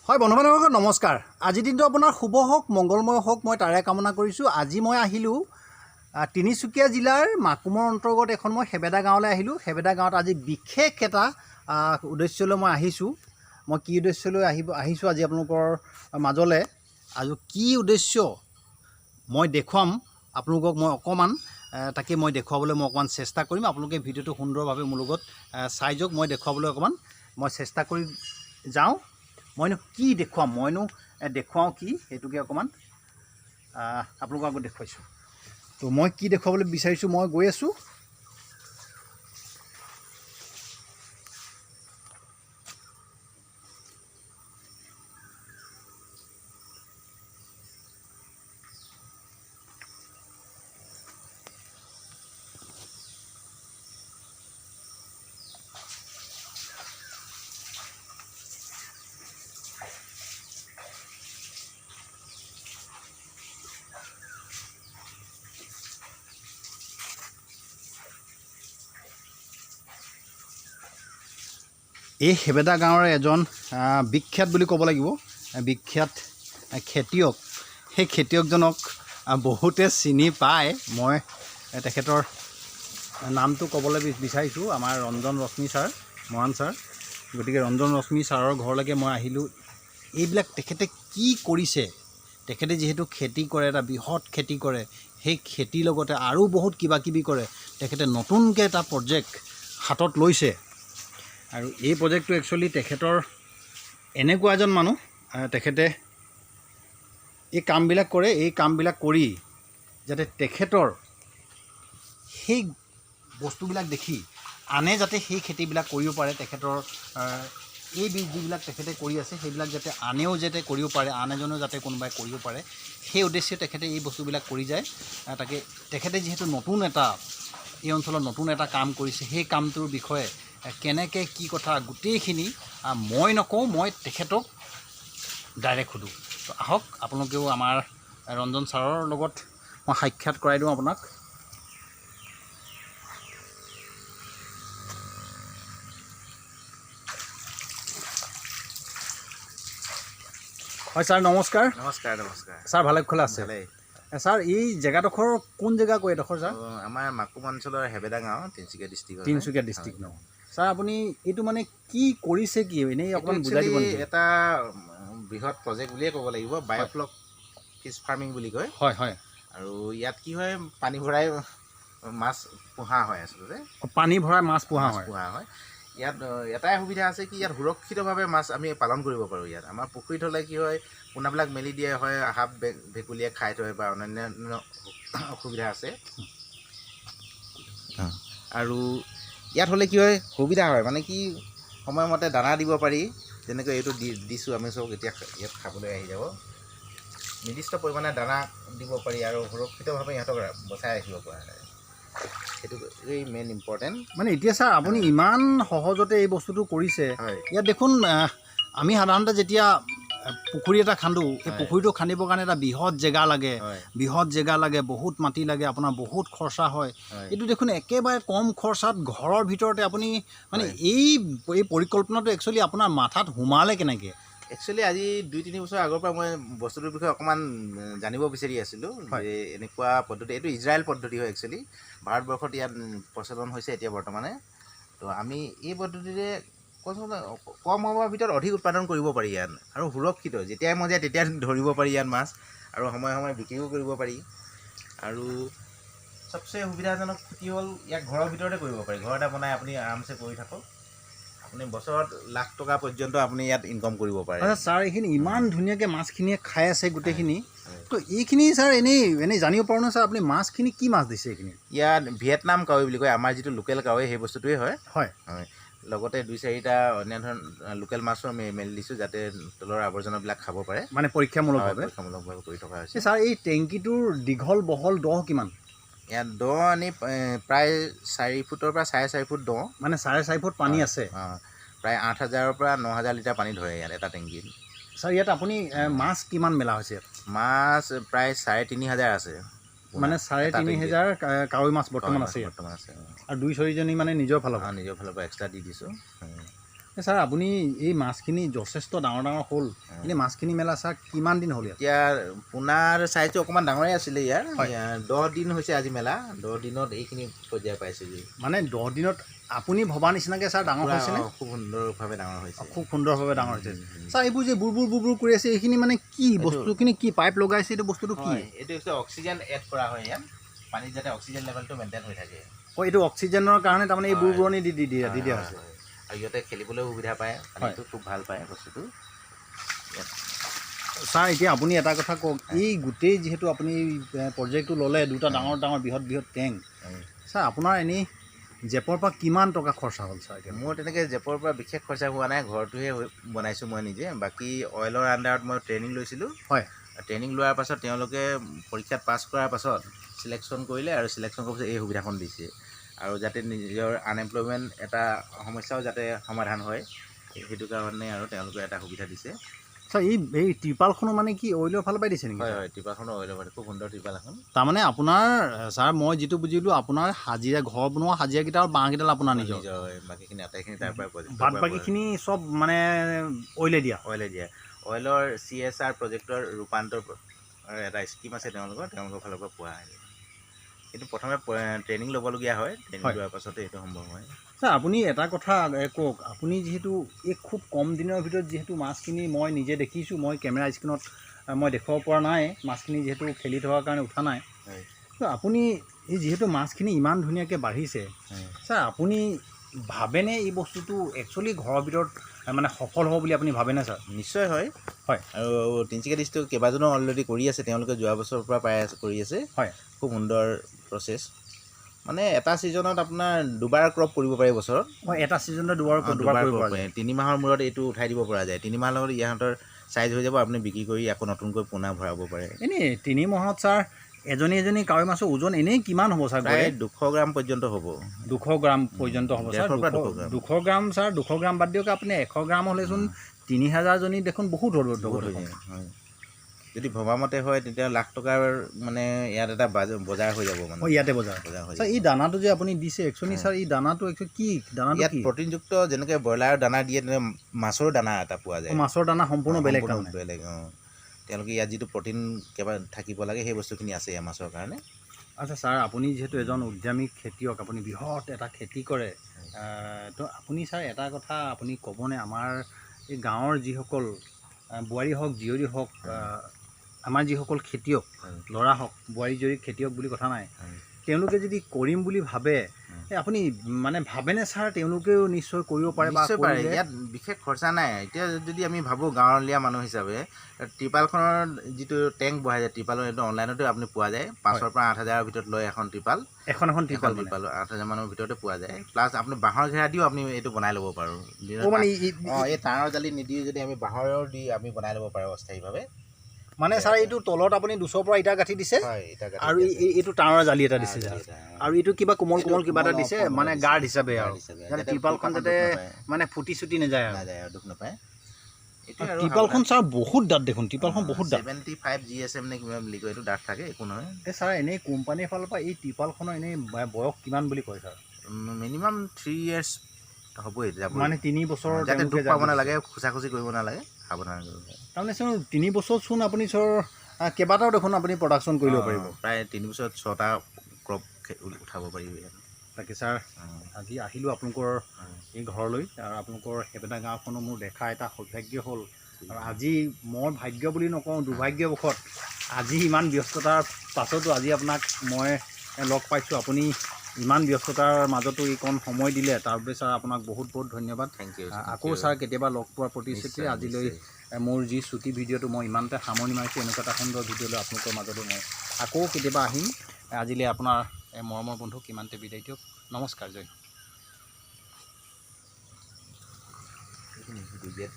হয় বন্ধু বান্ধৱীসকল নমস্কাৰ। আজিৰ দিনটো আপোনাৰ শুভ হওক, মংগলময় হওক, মই তাৰে কামনা কৰিছোঁ। আজি মই আহিলোঁ তিনিচুকীয়া জিলাৰ মাকুমৰ অন্তৰ্গত এখন মই হেবেদা গাঁৱলৈ আহিলোঁ। হেবেদা গাঁৱত আজি বিশেষ এটা উদ্দেশ্যলৈ মই আহিছোঁ। মই কি উদ্দেশ্যলৈ আহিছোঁ আজি আপোনালোকৰ মাজলৈ আৰু কি উদ্দেশ্য মই দেখুৱাম আপোনালোকক, মই অকণমান তাকে মই দেখুৱাবলৈ মই অকণমান চেষ্টা কৰিম। আপোনালোকে ভিডিঅ'টো সুন্দৰভাৱে মোৰ লগত চাই যাওক। মই দেখুৱাবলৈ অকণমান মই চেষ্টা কৰি যাওঁ। মইনো কি দেখুৱাম, মইনো দেখুৱাওঁ কি, সেইটোকে অকণমান আপোনালোকক আগত দেখুৱাইছোঁ। তো মই কি দেখুৱাবলৈ বিচাৰিছোঁ, মই গৈ আছোঁ। এই হেবেদা গাঁৱৰ এজন বিখ্যাত বুলি ক'ব লাগিব, বিখ্যাত খেতিয়ক। সেই খেতিয়কজনক বহুতে চিনি পায়। মই তেখেতৰ নামটো ক'বলৈ বিচাৰিছোঁ, আমাৰ ৰঞ্জন ৰশ্মি ছাৰ, মৰাণ ছাৰ। গতিকে ৰঞ্জন ৰশ্মি ছাৰৰ ঘৰলৈকে মই আহিলোঁ। এইবিলাক তেখেতে কি কৰিছে, তেখেতে যিহেতু খেতি কৰে, এটা বৃহৎ খেতি কৰে, সেই খেতিৰ লগতে আৰু বহুত কিবা কিবি কৰে। তেখেতে নতুনকৈ এটা প্ৰজেক্ট হাতত লৈছে আৰু এই প্ৰজেক্টটো একচুৱেলি তেখেতৰ এনেকুৱা এজন মানুহ, তেখেতে এই কামবিলাক কৰে। এই কামবিলাক কৰি যাতে তেখেতৰ সেই বস্তুবিলাক দেখি আনে যাতে সেই খেতিবিলাক কৰিব পাৰে, তেখেতৰ এই যিবিলাক তেখেতে কৰি আছে সেইবিলাক যাতে আনেও যাতে কৰিব পাৰে, আন এজনেও যাতে কোনোবাই কৰিব পাৰে, সেই উদ্দেশ্যে তেখেতে এই বস্তুবিলাক কৰি যায়। তাকে তেখেতে যিহেতু নতুন এটা এই অঞ্চলত নতুন এটা কাম কৰিছে, সেই কামটোৰ বিষয়ে কেনেকৈ কি কথা গোটেইখিনি মই নকওঁ, মই তেখেতক ডাইৰেক্ট সোধোঁ। তো আহক, আপোনালোকেও আমাৰ ৰঞ্জন ছাৰৰ লগত মই সাক্ষাৎ কৰাই দিওঁ আপোনাক। হয় ছাৰ নমস্কাৰ। নমস্কাৰ। নমস্কাৰ ছাৰ, ভালে খোলা আছে? ভালেই। ছাৰ, এই জেগাডোখৰ কোন জেগা কয় এইডোখৰ ছাৰ? আমাৰ মাকুম অঞ্চলৰ হেবেদা গাঁও, তিনিচুকীয়া ডিষ্ট্ৰিক্ট। তিনিচুকীয়া ডিষ্ট্ৰিক্ট ন? ছাৰ, আপুনি এইটো মানে কি কৰিছে কি, এনেই অকণমান বুজাই দিব নেকি? এটা বৃহৎ প্ৰজেক্ট বুলিয়ে ক'ব লাগিব, বায়'ফ্লক ফিছ ফাৰ্মিং বুলি কয়। হয় হয়। আৰু ইয়াত কি হয়, পানী ভৰাই মাছ পোহা হয় আচলতে। পানী ভৰাই মাছ পোহা হয়। পোহা হয়। ইয়াত এটাই সুবিধা আছে কি, ইয়াত সুৰক্ষিতভাৱে মাছ আমি পালন কৰিব পাৰোঁ। ইয়াত আমাৰ পুখুৰীত হ'লে কি হয়, পোনাবিলাক মেলি দিয়া হয়, সাপ ভেকুলীয়ে খাই থয় বা অন্যান্য অসুবিধা আছে। আৰু ইয়াত হ'লে কি হয়, সুবিধা হয়, মানে কি সময়মতে দানা দিব পাৰি। যেনেকৈ এইটো দিছোঁ আমি চব, এতিয়া ইয়াত খাবলৈ আহি যাব। নিৰ্দিষ্ট পৰিমাণে দানা দিব পাৰি আৰু সুৰক্ষিতভাৱে ইহঁতক বচাই ৰাখিব পৰা যায়। সেইটো এই মেইন ইম্পৰ্টেণ্ট। মানে এতিয়া ছাৰ, আপুনি ইমান সহজতে এই বস্তুটো কৰিছে। ইয়াত দেখোন আমি সাধাৰণতে যেতিয়া পুখুৰী এটা খান্দোঁ, এই পুখুৰীটো খান্দিবৰ কাৰণে এটা বৃহৎ জেগা লাগে, বৃহৎ জেগা লাগে, বহুত মাটি লাগে, আপোনাৰ বহুত খৰচা হয়। এইটো দেখোন একেবাৰে কম খৰচাত ঘৰৰ ভিতৰতে আপুনি মানে এই পৰিকল্পনাটো একচুৱেলি আপোনাৰ মাথাত সোমালে কেনেকৈ? একচুৱেলি আজি 2-3 বছৰ আগৰ পৰা মই বস্তুটোৰ বিষয়ে অকণমান জানিব বিচাৰি আছিলোঁ যে এনেকুৱা পদ্ধতি, এইটো ইজৰাইল পদ্ধতি হয় একচুৱেলি, ভাৰতবৰ্ষত ইয়াত প্ৰচলন হৈছে এতিয়া বৰ্তমানে। তো আমি এই পদ্ধতিৰে কচোন কম সময়ৰ ভিতৰত অধিক উৎপাদন কৰিব পাৰি ইয়াত, আৰু সুৰক্ষিত, যেতিয়াই মন যায় তেতিয়াই ধৰিব পাৰি ইয়াত মাছ, আৰু সময়ে সময়ে বিক্ৰীও কৰিব পাৰি। আৰু চবচে সুবিধাজনক কি হ'ল, ইয়াক ঘৰৰ ভিতৰতে কৰিব পাৰি। ঘৰ এটা বনাই আপুনি আৰামছে কৰি থাকক, আপুনি বছৰত লাখ টকা পৰ্যন্ত আপুনি ইয়াত ইনকম কৰিব পাৰে। আচ্ছা ছাৰ, এইখিনি ইমান ধুনীয়াকৈ মাছখিনিয়ে খাই আছে গোটেইখিনি, তো এইখিনি ছাৰ এনেই এনেই জানিব পাৰোঁ নহয় ছাৰ, আপুনি মাছখিনি কি মাছ দিছে এইখিনি? ইয়াত ভিয়েটনাম কাৱৈ বুলি কয়, আমাৰ যিটো লোকেল কাৱৈ সেই বস্তুটোৱেই হয়। হয়, লগতে 2-4টা অন্য ধৰণৰ লোকেল মাছো আমি মেলি দিছোঁ যাতে তলৰ আৱৰ্জনাবিলাক খাব পাৰে। মানে পৰীক্ষামূলকভাৱে? পৰীক্ষামূলকভাৱে কৰি থকা হৈছে। ছাৰ, এই টেংকিটোৰ দীঘল বহল দ কিমান? ইয়াত দ আনি প্ৰায় 4 ফুটৰ পৰা 4.5 ফুট দ। মানে 4.5 ফুট পানী আছে? প্ৰায় 8,000ৰ পৰা 9,000 লিটাৰ পানী ধৰে ইয়াত এটা টেংকিত। ছাৰ, ইয়াত আপুনি মাছ কিমান মেলা হৈছে? মাছ প্ৰায় 3,500 আছে। মানে 3,500 কাৱৈ মাছ বৰ্তমান আছে? বৰ্তমান আছে। আৰু 2-4জনী মানে নিজৰ ফালৰ পৰা? নিজৰ ফালৰ পৰা এক্সট্ৰা দি দিছোঁ। ছাৰ, আপুনি এই মাছখিনি যথেষ্ট ডাঙৰ ডাঙৰ হ'ল, এনেই মাছখিনি মেলা ছাৰ কিমান দিন হ'ল ইয়াত? এতিয়া পোনাৰ চাইজটো অকণমান ডাঙৰেই আছিলে ইয়াৰ। হয়। 10 দিন হৈছে আজি মেলা। 10 দিনত এইখিনি পৰ্যায় পাইছেগৈ। মানে 10 দিনত আপুনি ভবা নিচিনাকৈ ছাৰ ডাঙৰ পুৰা, হৈছেনে? অ, খুব সুন্দৰভাৱে ডাঙৰ হৈছে। খুব সুন্দৰভাৱে ডাঙৰ হৈছে। ছাৰ, এইবোৰ যে বুৰ বুৰ বুৰ বুৰ কৰি আছে, এইখিনি মানে কি বস্তুখিনি? কি পাইপ লগাইছে? এইটো বস্তুটো কি? হয়, এইটো হৈছে অক্সিজেন এড কৰা হয় ইয়াত পানীত, যাতে অক্সিজেন লেভেলটো মেইনটেইন হৈ থাকে। অঁ, এইটো অক্সিজেনৰ কাৰণে তাৰমানে এই বুৰ হয়। বুৰণি দি দি দিয়া দি দিয়া হয়, হৈছে। হয়। আৰু ইহঁতে খেলিবলৈও সুবিধা পায়, পানীটো খুব ভাল পায় বস্তুটো ইয়াত। ছাৰ, এতিয়া আপুনি এটা কথা কওক, এই গোটেই যিহেতু আপুনি প্ৰজেক্টটো ল'লে, দুটা ডাঙৰ ডাঙৰ বৃহৎ বৃহৎ টেংক, ছাৰ, আপোনাৰ এনেই জেপৰ পৰা কিমান টকা খৰচা হ'ল ছাৰ এতিয়া? মোৰ তেনেকৈ জেপৰ পৰা বিশেষ খৰচা হোৱা নাই। ঘৰটোহে বনাইছোঁ মই নিজে। বাকী অইলৰ আণ্ডাৰত মই ট্ৰেইনিং লৈছিলোঁ। ট্ৰেইনিং লোৱাৰ পাছত তেওঁলোকে পৰীক্ষাত পাছ কৰাৰ পাছত চিলেকশ্যন কৰিলে আৰু চিলেকশ্যন কৰাৰ পাছত এই সুবিধাখন দিছে আৰু যাতে নিজৰ আনএমপ্লয়মেণ্ট এটা সমস্যাও যাতে সমাধান হয়, সেইটো কাৰণে আৰু তেওঁলোকে এটা সুবিধা দিছে। ছাৰ, এই ত্ৰিপালখনো মানে কি অইলৰ ফালৰ পৰাই দিছে নেকি? হয়, ত্ৰিপালখনো অইলৰ পৰা। খুব সুন্দৰ ত্ৰিপাল এখন। তাৰমানে আপোনাৰ ছাৰ, মই যিটো বুজিলোঁ, আপোনাৰ হাজিৰা, ঘৰ বনোৱা হাজিৰাকেইটা আৰু বাঁহকেইডাল আপোনাৰ নিজৰ? নিজৰ হয়। বাকীখিনি আটাইখিনি তাৰ পৰাই পোৱা যায়। বাদ বাকীখিনি চব মানে অইলে দিয়া? অইলে দিয়া। অইলৰ চিএছআৰ প্ৰজেক্টৰ ৰূপান্তৰ এটা স্কীম আছে তেওঁলোকৰ। তেওঁলোকৰ ফালৰ পৰা পোৱা হয়। কিন্তু প্ৰথমে ট্ৰেইনিং ল'বলগীয়া হয়। ট্ৰেইনিং লোৱাৰ পাছতে এইটো সম্ভৱ হয়। ছাৰ, আপুনি এটা কথা কওক, আপুনি যিহেতু এই খুব কম দিনৰ ভিতৰত যিহেতু মাছখিনি মই নিজে দেখিছোঁ, মই কেমেৰা স্ক্ৰীণত মই দেখুৱাব পৰা নাই, মাছখিনি যিহেতু খেলি থকাৰ কাৰণে উঠা নাই। ত' আপুনি এই যিহেতু মাছখিনি ইমান ধুনীয়াকৈ বাঢ়িছে, ছাৰ, আপুনি ভাবেনে এই বস্তুটো একচুৱেলি ঘৰৰ ভিতৰত মানে সফল হ'ব বুলি আপুনি ভাবেনে ছাৰ? নিশ্চয় হয়। আৰু তিনিচুকীয়া ডিষ্ট্ৰিক্ট কেইবাজনো অলৰেডি কৰি আছে। তেওঁলোকে যোৱা বছৰৰ পৰা পাই আছে, কৰি আছে। খুব সুন্দৰ প্ৰচেছ। মানে এটা ছিজনত আপোনাৰ দুবাৰ ক্ৰপ কৰিব পাৰি বছৰত। হয়, এটা ছিজনতে দুবাৰ? অ, দুবাৰ দুবাৰ কৰিব crop পৰা যায়। পাৰি। 3 মাহৰ মূৰত এইটো উঠাই দিব পৰা যায়। 3 মাহৰ লগত ইহঁতৰ চাইজ হৈ যাব, আপুনি বিক্ৰী কৰি আকৌ নতুনকৈ পোনা ভৰাব পাৰে। এনেই 3 মাহত ছাৰ এজনী এজনী কাৱৈ মাছৰ ওজন এনেই কিমান হ'ব ছাৰ? প্ৰায় 200 গ্ৰাম পৰ্যন্ত হ'ব। 200 গ্ৰাম পৰ্যন্ত হ'ব ছাৰ? 150ৰ পৰা 200 200 গ্ৰাম। 200 গ্ৰাম ছাৰ, 200 গ্ৰাম বাদ দিয়ক, আপুনি 100 গ্ৰাম হ'লেচোন 3000জনী দেখোন বহুত হ'ব। বহুত হৈ যায়, হয়। যদি ভবামতে হয়, তেতিয়া লাখ টকাৰ মানে ইয়াত এটা বজাৰ হৈ যাব মানে। অঁ, ইয়াতে বজাৰ। বজাৰ হৈ ছাৰ, যাব। এই দানাটো যে আপুনি দিছে, একচুৱেলি ছাৰ, এই দানাটো একচুৱেলি কি দানাটো? ইয়াত কি প্ৰটিনযুক্ত, যেনেকৈ ব্ৰইলাৰৰ দানা দিয়ে, তেনেকৈ মাছৰো দানা এটা পোৱা যায়। অঁ, মাছৰ দানা সম্পূৰ্ণ বেলেগ? সম্পূৰ্ণ তাৰমানে বেলেগ, অঁ। তেওঁলোকে ইয়াত যিটো প্ৰটিন কিবা থাকিব লাগে, সেই বস্তুখিনি আছে ইয়াৰ মাছৰ কাৰণে। আচ্ছা ছাৰ, আপুনি যিহেতু এজন উদ্যমী খেতিয়ক, আপুনি বৃহৎ এটা খেতি কৰে, তো আপুনি ছাৰ এটা কথা আপুনি ক'বনে, আমাৰ এই গাঁৱৰ যিসকল বোৱাৰী হওক, জীয়ৰী হওক, আমাৰ যিসকল খেতিয়ক ল'ৰা হওক, বোৱাৰী জীয়ৰী খেতিয়ক বুলি কথা নাই, তেওঁলোকে যদি কৰিম বুলি ভাবে, এই আপুনি মানে ভাবেনে ছাৰ তেওঁলোকেও নিশ্চয় কৰিব পাৰে বা নিশ্চয় পাৰে। কৰিলে ইয়াত বিশেষ খৰচা নাই। এতিয়া যদি আমি ভাবোঁ গাঁৱলীয়া মানুহ হিচাপে, ত্ৰিপালখনৰ যিটো টেংক বহাই যায়, ত্ৰিপালৰ এইটো অনলাইনতো আপুনি পোৱা যায়। 5ৰ পৰা 8 হাজাৰৰ ভিতৰত লয় এখন ত্ৰিপাল। এখন এখন ত্ৰিপাল এখন মানে? ত্ৰিপাল 8 হাজাৰ মানৰ ভিতৰতে পোৱা যায়। প্লাছ আপুনি বাঁহৰ ঘেৰা দিও আপুনি এইটো বনাই ল'ব পাৰোঁ। অ, মানে অঁ, এই তাঁৰৰ জালি নিদি যদি আমি বাঁহৰৰ দি আমি বনাই ল'ব পাৰোঁ অস্থায়ীভাৱে। মানে ছাৰ, এইটো তলত আপুনি দুচৰ পৰা ইটা গাঁঠি দিছে হয়, ইটা গাঁঠি আৰু দিয়া আছে। এইটো তাঁৰৰ জালি এটা দিছে জালি ছাৰ। এটা, অ। আৰু এইটো কিবা কোমল এইটো কোমল কিবা এটা কোমল, দিছে কোমল মানে দিছে। গাৰ্ড হিচাপে গাৰ্ড আৰু হিচাপে। যাতে যাতে ত্ৰিপালখন ত্ৰিপালখন যাতে দুখ নাপায়। মানে ফুটি চুটি নাযায় আৰু। নাযায় আৰু দুখ নাপায়। এইটোৱে আৰু আৰু ত্ৰিপালখন ছাৰ বহুত ডাঠ দেখোন, ত্ৰিপালখন বহুত ডাঠ। 75 GSM নে কিমান বুলি কয়, এইটো ডাঠ থাকে, একো নহয়। এই ছাৰ, এনেই কোম্পানীৰ ফালৰ পৰা এই ত্ৰিপালখনৰ এনেই বয়স কিমান বুলি কয় ছাৰ? মিনিমাম 3 ইয়েৰ্ছ হ'বই, যাব। মানে 3 বছৰ যাতে তেওঁলোকে দুখ পাব যাব দিছে। নালাগে, খোচা খুচি কৰিব নালাগে, সাৱধান কৰিব লাগে। তাৰমানে ছাৰ, 3 বছৰত চোন আপুনি ছাৰ কেইবাটাও দেখোন আপুনি প্ৰডাকশ্যন কৰি ল'ব পাৰিব। প্ৰায় 3 বছৰত ছটা ক্ৰপ উঠাব পাৰিব ইয়াত। তাকে ছাৰ, আজি আহিলোঁ আপোনালোকৰ এই ঘৰলৈ আৰু আপোনালোকৰ সেপেটা গাঁওখনো মোৰ দেখা এটা সৌভাগ্য হ'ল। আৰু আজি মই ভাগ্য বুলি নকওঁ, দুৰ্ভাগ্যবশত আজি ইমান ব্যস্ততাৰ পাছতো আজি আপোনাক মই লগ পাইছোঁ। আপুনি ইমান ব্যস্ততাৰ মাজতো এইকণ সময় দিলে, তাৰ বাবে ছাৰ আপোনাক বহুত বহুত ধন্যবাদ। Thank you. আকৌ ছাৰ কেতিয়াবা লগ পোৱাৰ প্ৰতিশ্ৰুতি। আজিলৈ মোৰ যি চুটি ভিডিঅ'টো মই ইমানতে সামৰণি মাৰিছোঁ। এনেকুৱা এটা সুন্দৰ ভিডিঅ' লৈ আপোনালোকৰ মাজলৈ মই আকৌ কেতিয়াবা আহিম। আজিলৈ আপোনাৰ মৰমৰ বন্ধুক ইমানতে বিদায় দিয়ক। নমস্কাৰ, জয় হিন্দ।